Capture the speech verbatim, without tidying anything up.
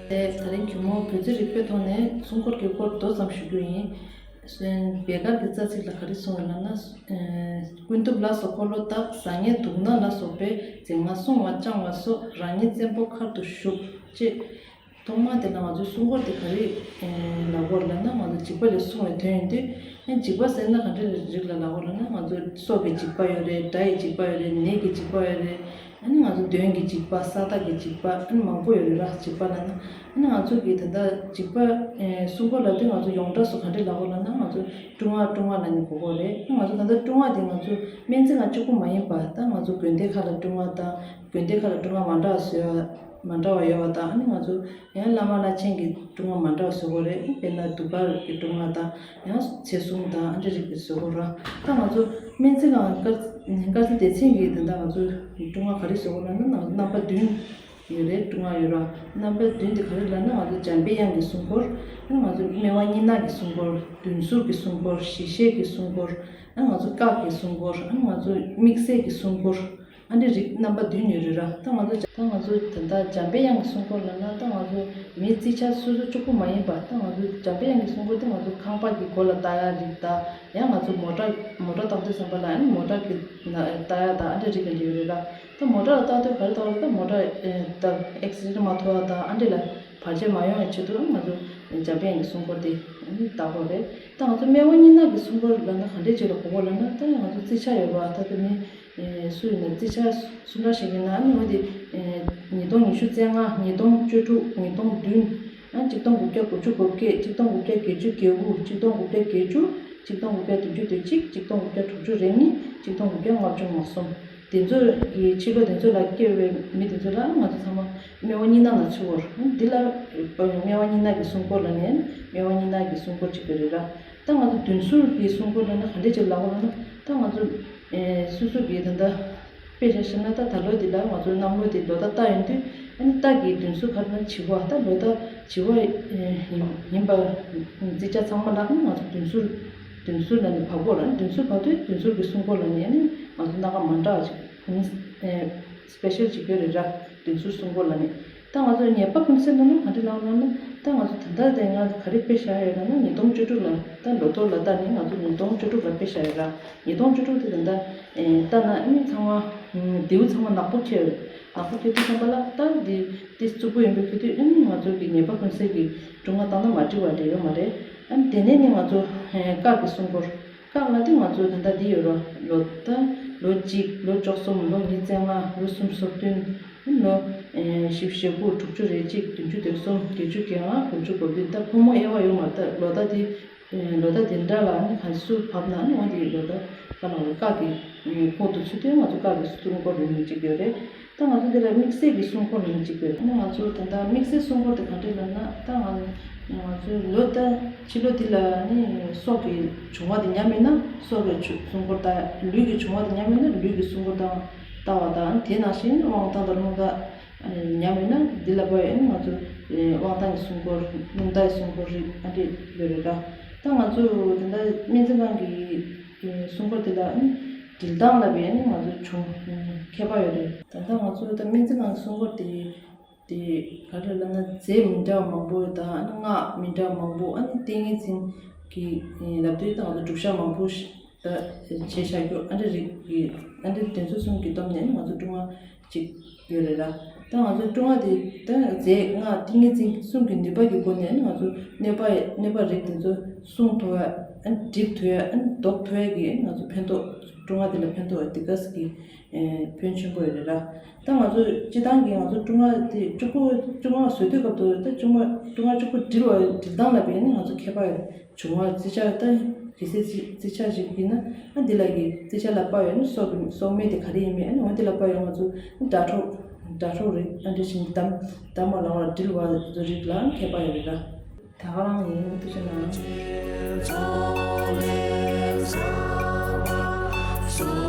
དེ་ད་རིང་གུས་མོ་བོད་རྩིས་རིག་པའི་ཐོག་ནས་སྲུང་འཁོར་གྱི་སྐོར་མདོ་ཙམ་ཞུ་རྒྱུ་ཡིན། བེ་དཀར་གྱི་རྩ་ཚིག་ལ་ག་རེ་གསུངས་ཡོད་ལབ་ན། ཀུན་རྫོབ་ལ་སོགས་འཁོར་ལོ་བརྟག་ཟ་ངེས་དུག་སྣ་ལ་སོགས་པའི་རྫས་སྣ་བསྲུང་བ་བཅང་བ་སོགས་རང་ཉིད་བཙན་པོ་མཁར་དུ་ཞུགས་ཅེས། ཐོག་མ་དེ་ལ་ང་ཚོའི་སྲུང་འཁོར་དེ་ག་རེ་ལབ་དགོས་ལབ་ན། ང་ཚོ་འཇིགས་པ་ལས་སྲུང་བའི་དོན་ཡིན་དུས། ཨ་ནི་འཇིགས་པ་ཟེར་ན་ག་འདྲ་རིགས་ལ་ལབ་དགོས་ལབ་ན། ང་ཚོ་སྲོག་གི་འཇིགས་པ་ཡོད་རེད། དགྲ་ཡི་འཇིགས་པ་ཡོད་རེད། ནད་ཀྱི་འཇིགས་པ་ཡོད་རེད། ཨ་ནི་ང་ཚོ་གདོན་གྱི་འཇིགས་པ། ས་བདག་གི་འཇིགས་པ། ཨ་ནི་མང་པོ་ཡོད་རེད་ར། འཇིགས་པ་ལབ་ན། ཨ་ནི་ང་ཚོ་གི་ད་ལྟ་འཇིགས་པ་སྲུང་འཁོར་ལབ་དུས་ང་ཚོ་ཡོངས་གྲགས་སུ་ག་འདྲ་ལབ་དགོས་ལབ་ན། ང་ཚོ་ཀྲུང་ཨ་ཀྲུང་ཨ་ལབ་ནས་གོ་གོ་རེད། ཨ་ང་ཚོ་ད་ལྟ་ཀྲུང་ཨ་དེ་ང་ཚོ་སྨན་རྩིས་ཁང་གཅིག་པུ་མ་ཡིན་པ། ད་ང་ཚོ་དགོན་སྡེ་ཁག་ལ་ཀྲུང་ཨ་དང་། དགོན་སྡེ་ཁག་ལ་ཀྲུང་ཨ་མ་འདྲ་བ་བཟོས་པ། མ་འདྲ་བ་ཡོད་པ་དང་། ཨ་ནི་ང་ཚོ་ཡང་བླ་མ་བླ་ཆེན་གྱི་ཀྲུང་ཨ་མ་འདྲ་བ་བཟོ་དགོས་རེད། དཔེར་ན་གདུགས་དཀར་གྱི་ཀྲུང་ཨ་དང་། ཡང་ཚེ་གཟུངས་དང་། ཨ་འདྲ་རིགས་ཀྱི་བཟོ་དགོས་ར། ད་ང་ཚོ་སྨན་རྩིས་ཁང་དཀར་དཀར་མཛེས་སྡེ་ཚན་གྱིས་ད་ལྟ་ང་ཚོ་ཀྲུང་ཨ་ག་རེ་བཟོ་དགོས་ལབ་ན། ང་ཚོ་རྣམ་པ་བདུན་ཡོད་རེད། ཀྲུང་ཨ་ཡོད་ར། རྣམ་པ་བདུན་དེ་ག་རེ་ལབ་ན། ང་ཚོ་འཇམ་པའི་དབྱངས་ཀྱི་སྲུང་འཁོར། ཨ་ནི་ང་ཚོ་སྨེ་བ་གཉིས་སྣ་གི་སྲུང་འཁོར། བདུན་ཟུར་གྱི་སྲུང་འཁོར། ཞི་བྱེད་ཀྱི་སྲུང་འཁོར། ཨ་ནི་ང་ཚོ་སྐག་གི་སྲུང་འཁོར། ཨ་ནི་ང་ཚོ་དམིགས་བསལ་གྱི་སྲུང་འཁོར། ཨ་འདྲ་རིགས་རྣམ་པ་བདུན་ཡོད་རེད་ར། ད་ང་ཚོ་ད་ང་ཚོ་ད་ལྟ་འཇམ་པའི་དབྱངས་ཀྱི་སྲུང་འཁོར་ལབ་ན། ད་ང་ཚོ་མི་རྩིས་ཆ་སོ་སོ་གཅིག་པུ་མ་ཡིན་པ། ད་ང་ཚོ་འཇམ་པའི་དབྱངས་ཀྱི་སྲུང་འཁོར་དེ་ང་ཚོ་ཁང་པ་གི་སྒོ་ལ་ལྟ་ཡ་རིགས་དང་། ཡང་ང་ཚོ་མོ་ཊ་མོ་ཊ་བཏང་དུས་ཙམ་པ་ལ། ཨ་ནི་མོ་ཊ་གི་ལྟ་ཡ་དང་། ཨ་འདྲ་རིགས་ག་འདྲ་ཡོད་རེད་ར། ད་མོ་ཊ་ལ་ལྟ་དུས་ག་རེ་ལྟ་བ་རེད། ད་མོ་ཊ་ཨེ་ད་ཨེག་སི་ཌེན་ཊི་མ་ཐོབ་པ་དང་། ཨ་འདྲ་ལ་བར་ཆད་མ་ཡོང་བའི་ཆེད་དུ་ང་ཚོ་འཇམ་པའི་དབྱངས་ཀྱི་སྲུང་འཁོར་དེ་ལྟ་དགོས་རེད། ད་ང་ཚོ་སྨེ་བ་གཉིས་སྣ་གི་སྲུང་འཁོར་ལབ་ན་ག་འདྲས་ཅིག་ལ་གོ་དགོས་ལབ་ན། ད་ང་ཚོ་རྩིས་ཆ་ཡོད་པ། ད་ལྟ་མི་ཨེ་སུ་ཡིན་ན་རྩིས་ཆ་སུ་འདྲ་ཞིག་ཡིན་ན། ཨ་ནི་འོ་དེ་ཨེ་ཉིས་སྟོང་ཉི་ཤུ་རྩ་ལྔ། ཉིས་སྟོང་བཅུ་དྲུག། ཉིས་སྟོང་བདུན། ཨ་གཅིག་སྟོང་དགུ་བརྒྱ་དགུ་བཅུ་གོ་བརྒྱད། གཅིག་སྟོང་དགུ་བརྒྱ་བརྒྱད་ཅུ་གྱ་དགུ། གཅིག་སྟོང་དགུ་བརྒྱ་བརྒྱད་ཅུ། གཅིག་སྟོང་དགུ་བརྒྱ་བདུན་ཅུ་དོན་གཅིག། གཅིག་སྟོང་དགུ་བརྒྱ་དྲུག་ཅུ་རེ་གཉིས། གཅིག་སྟོང་དགུ་བརྒྱ་ལྔ་བཅུ་ང་གསུམ། དེ་ཚོ་གི་ཕྱི་ལོ་དེ་ཚོ་ལ་སྐྱེས་པའི་མི་དེ་ཚོ་ལ་ང་ཚོ་ཚང་མ་སྨེ་བ་གཉིས་སྣ་ལ་ཚུད་ཡོད་རེད། འདི་ལ་སྨེ་བ་གཉིས་སྣ་གི་སྲུང་འཁོར་ལབ་ནས། སྨེ་བ་གཉིས་སྣ་གི་སྲུང་འཁོར་གཅིག་པ་རེད་ར། ད་ང་ཚོ་བདུན་ཟུར་གྱི་སྲུང་འཁོར་ལབ་ན་ག་འདྲས་ཅིག་ལབ་དགོས་ལབ་ན། ད་ང་ཚོ་ཨེ་སོ་སོ་གི་ད་ལྟ་དཔེ་ཆ་བཞག་ན། ད་ད་ལོ་འདི་ལ་ང་ཚོ་གནམ་ལོ་འདི་ལོ་ཟླ་རྟ་ཡིན་དུས། ཨ་ནི་རྟ་གི་བདུན་ཟུར་ག་རེ་ན་བྱི་བ། ད་ལོ་ཟླ་བྱི་བ་ཨེ་ཡིན་ཡིན་པ་རྩིས་ཆ་ཚང་མ་ལ། ཨ་ནི་ང་ཚོ་བདུན་ཟུར་བདུན་ཟུར་ལབ་ནས་བབས་ཡོད་ར། བདུན་ཟུར་བབས་དུས་བདུན་ཟུར་གྱི་སྲུང་འཁོར་ལབ་ནས། ཨ་ནི་ང་ཚོ་སྣ་ཁ་མ་འདྲ་བ་ཅིག་ཨེ་སི་པེ་ཤལ་ཅིག་ཡོད་རེད་ར། བདུན་ཟུར་སྲུང་འཁོར་ལབ་ནས། ད་ང་ཚོ་ཉེས་པ་ཀུན་སེལ་ནང་ལ་ག་འདྲ་ལབ་ན། ད་ང་ཚོ་ད་ལྟ་དེ་ང་ག་རེ་དཔེ་བཞག་ཡོད་ལབ་ན། ཉིས་སྟོང་བཅུ་དྲུག་ལ། ད་ལོ་ཐོ་ལ་ལྟ་ནས་ང་ཚོ་ཉིས་སྟོང་བཅུ་དྲུག་ལ་དཔེ་བཞག་ཡོད་ར། ཉིས་སྟོང་བཅུ་དྲུག་དེ་ད་ལྟ་ཨེ་ལྟ་ན། ཨ་ནི་ཚང་མ་ཨམ་མདེའུ་ཚང་མ་ནག་པོ་ཁྱེར་ཡོད། ནག་པོ་ཁྱེར་དུས་ཙམ་པ་ལ། ད་འདི་འདི་རྩུབ་པོ་ཡིན་པའི་ཁྱེར་དུས། ཨ་ནི་ང་ཚོ་གི་ཉེས་པ་ཀུན་སེལ་གྱི་སྒྲུབ་ཁང་བཏང་ན་མ་འགྲིག་པ་འདྲ་ཡོད་མ་རེད། ཨ་ནི་དེ་ནས་ནི་ང་ཚོ་ཨེ་སྐག་གི་སྲུང་འཁོར། སྐག་ལ་དེ་ང་ཚོ་ད་ལྟ་འདི་ཡོད་ར། ལོ་ད་ལོ་གཅིག། ལོ་བཅུ་གསུམ། ལོ་ཉི་ཤུ་རྩ་ལྔ། ལོ་སུམ་ཅུ་སོ་བདུན། ལོ་ཨེ་བཞི་བཅུ་ཞེ་དགུ། དྲུག་ཅུ་རེ་གཅིག། བདུན་ཅུ་དོན་གསུམ། བརྒྱད་ཅུ་གྱ་ལྔ། དགུ་བཅུ་གོ་བདུན། ད་ཕོ་མོ་དབྱེ་བ་ཡོད་མ་རེད། ད་ལོ་ཟླ་དེ་ཨེ་ལོ་ཟླ་དེ་འདྲ་ལ་ནི་ག་སུ་བབས་ན་ནི་འོ་དེ་ལོ་ཟླ་ག་ལ་བ་སྐག་གི་ཁོངས་སུ་ཚུད་དུས། ང་ཚོ་སྐག་གི་སྲུང་འཁོར་རིམ་གཅིག་ཡོད་རེད། ད་ང་ཚོ་འདི་ལ་དམིགས་བསལ་གྱི་སྲུང་འཁོར་རིམ་གཅིག་ཡོད། ཨ་ནི་ང་ཚོ་ད་ལྟ་དམིགས་བསལ་སྲུང་འཁོར་དེ་ག་འདྲ་ལབ་ན། ད་ང་ང་ཚོའི་ལོ་ཟླ་ཕྱི་ལོ་འདི་ལ་ནི་སྲོག་གི་འབྱུང་བ་དེ་ཉམས་ཡོད་ན་སྲོག་གི་སྲུང་འཁོར་ལྟ། ལུས་ཀྱི་འབྱུང་བ་དེ་ཉམས་ཡོད་ན་ལུས་ཀྱི་སྲུང་འཁོར་ལྟ་བ་དང་། དེ་ནང་བཞིན་དབང་ཐང་དང་རླུང་རྟ་ཉམས་ཡོད་ན་འདི་ལ་བབས་ཡོད། ཨ་ནི་ང་ཚོ་དབང་ཐང་གི་སྲུང་འཁོར། རླུང་རྟའི་སྲུང་འཁོར་རིགས་ཨ་འདྲས་ཡོད་རེད་ད། ད་ང་ཚོ་ད་ལྟ་སྨན་རྩིས་ཁང་གི་སྲུང་འཁོར་དེ་ལ་ཨ་ནི་སྒྲིལ་སྟངས་ལ་བས་ཨ་ནི་ང་ཚོ་བྱུང་ཁྱད་པར་ཡོད་རེད། ད་ལྟ་ང་ཚོ་ད་སྨན་རྩིས་ཁང་གི་སྲུང་འཁོར་དེ། དེ་ག་རེ་ལབ་ན། རྫས་མི་འདྲ་བ་མང་པོ་དང་། ཨ་ནི་སྔགས་མི་འདྲ་བ་མང་པོ། ཨ་ནི་ཏིང་ངེ་འཛིན་གྱི་ལབ་དུས་ད་ང་ཚོ་སྒྲུབ་བྱ་མང་པོ་ཞིག་ད་བྱས་བཞག་རྒྱུ། ཨ་འདྲ་རིགས་ཀྱི་ཨ་འདྲ་དེ་ཚོ་གསུམ་གྱི་སྟོབས་ནས་ང་ཚོ་སྲུང་བ་ཅིག་ཡོད་རེད་ལ། ད་ང་ཚོ་སྲུང་བ་དེ་ད་རྫས་སྔགས་ཏིང་ངེ་འཛིན་གསུམ་གྱི་ནུས་པ་གི་སྒོ་ནས་ང་ཚོ་གནོད་པ་གནོད་པ་རིགས་དེ་ཚོ་སྲུང་ཐུབ་པ། ཨ་ནི་སྒྲིབ་ཐུབ་པ། ཨ་ནི་ཟློག་ཐུབ་པ་གི་ང་ཚོ་ཕན་ཐོགས། སྲུང་བ་དེ་ལ་ཕན་ཐོགས་དེ་ག་ས་གི་ཕོན་ཆེན་པོ་ཡོད་རེད་ལ། ད་ང་ཚོ་སྤྱིར་བཏང་གི་ང་ཚོ་སྲུང་བ་དེ་གཅིག་པོ་སྲུང་བ་བཟོ་དུས་སྐབས་དུ་ད་སྲུང་བ་སྲུང་བ་གཅིག་པོ་སྒྲིལ་བ་སྒྲིལ་སྟངས་ལ་བས་ནི་ང་ཚོ་ཁྱད་པར་ཡོད། བྱུང་བ་རྩི་ཆ་ད་གལ་སྲིད་རྩི་རྩི་ཆ་ཞིག་ཡིན་ན། ཨ་འདི་ལ་གི་རྩི་ཆ་ལ་དཔག་ཡོད་ན་སྲོག་གི་སྲོག་མེད་དེ་ག་རེ་ཡིན་མིན། ཨ་ནི་འོ་འདི་ལ་དཔག་ཡོད། ང་ཚོ་དགྲ་གྲོགས་དགྲ་གྲོགས་རིགས་ཨ་འདྲ་ཞིག་འདམ་འདམ་མ་ལང་བར་སྒྲིལ་བ་བཟོ་རིགས་ལ་ཁྱད་པར་ཡོད་རེད་ལ། ད་ག་རང་ཡིན། ཐུགས་རྗེ་གནང་།